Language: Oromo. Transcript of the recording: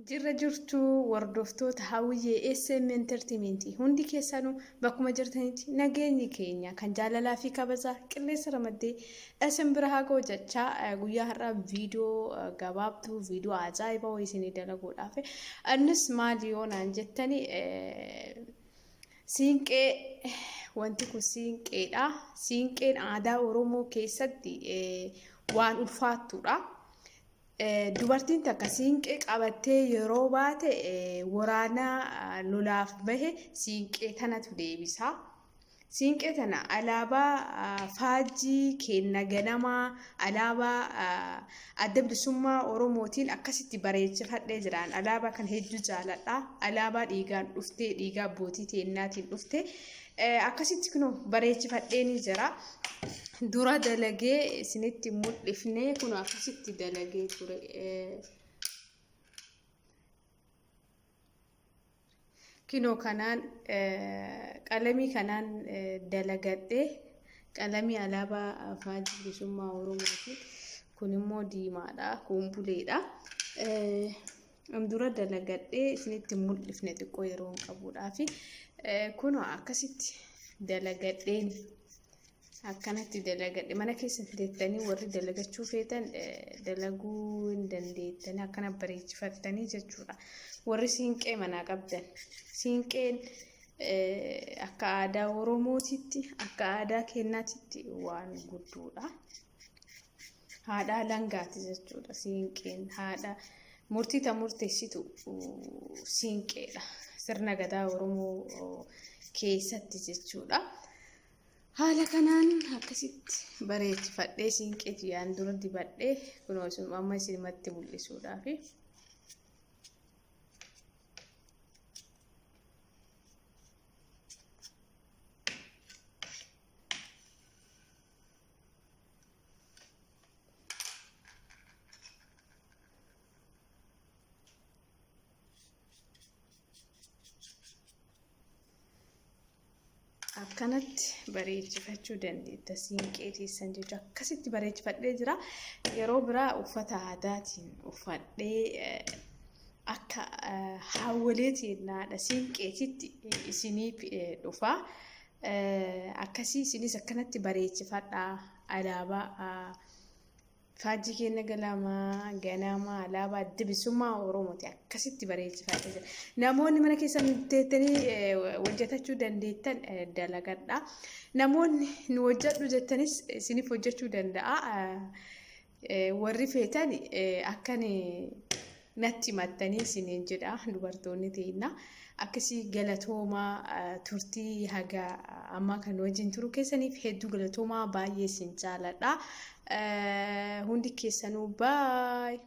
Jirra jirtu hordoftoota Hawwiyyee SM Entertainment hundi keessanuu bakkuma jirtanitti nageenyi keenya kan jaalalaa fi kabajaa qilleensa ramaddee isin bira haa ga'u jechaa guyyaa har'aa viidiyoo gabaabduu viidiyoo ajaa'ibaa wayii isinii dalaguudhaaf innis maali yoo naan jettani siinqee wanti kun siinqeedha siinqeen aadaa Oromoo keessatti waan ulfaattuudha. Dubartiin takka siinqee qabattee yeroo baate waraana lolaaf bahe siinqee tanatu deebisa. Siinqee tana alaabaa faajjii keenna ganamaa alaabaa adda bilisummaa Oromootiin akkasitti bareechifadhee jiraan. Alaabaa kan hedduu jaaladha. Alaabaa dhiigaan dhuftee dhiigaa abbootii teennaatiin dhufte. Akkasitti kunoo bareechifadhee ni jira. Dura dalagee isinitti mul'ifne kunoo akkasitti dalagee ture. Kinoo kanaan qalamii kanaan dalagadhe qalamii alaabaa faajjii bilisummaa Oromooti. Kun immoo diimaadha. Kun buleedha. Dura dalagadhee isinitti mul'ifne xiqqoo yeroo hin qabuudhaafi. Kunoo akkasitti dalagadheen akkanatti dalagadhe mana keessa teettanii warri dalagachuu feetan dalaguu hin dandeettanii akkana bareechifattanii jechuudha. Warri siinqee manaa qabdan siinqeen akka aadaa Oromootitti akka aadaa keenyaatitti waan guddoodha. Haadha alangaati jechuudha siinqeen haadha murtii ta murteessitu siinqeedha sirna gadaa Oromoo keessatti jechuudha. Haala kanaan akkasitti bareechifadhee siinqee tiyyaan dura dibadhee kunoo amma isinumatti mul'isuudhaafi. Akkanatti bareechifachuu dandeetta siinqee teessan jechuudha. Akkasitti bareechifadhee jira. Yeroo biraa uffata aadaatiin uffadhee akka haawwolee teennaadha siinqeetitti isiniif dhufa. Akkasii isinis akkanatti bareechifadhaa alaabaa faajjii keenya galamaa ganamaa alaabaa adda bilisummaa Oromooti akkasitti bareechifadha jira. Namoonni mana keessan teettanii hojjetachuu dandeettan dalagadha. Namoonni nu hojjedhu jettanis isiniif hojjechuu danda'a. Warri feetan akkan natti himattanii isiniin jedha dubartoonni teenna. Akkasii galatoomaa turtii haga ammaa kan wajjin turuu keessaniif hedduu galatoomaa baay'ee isin jaaladha. Hundi keessanuu baay.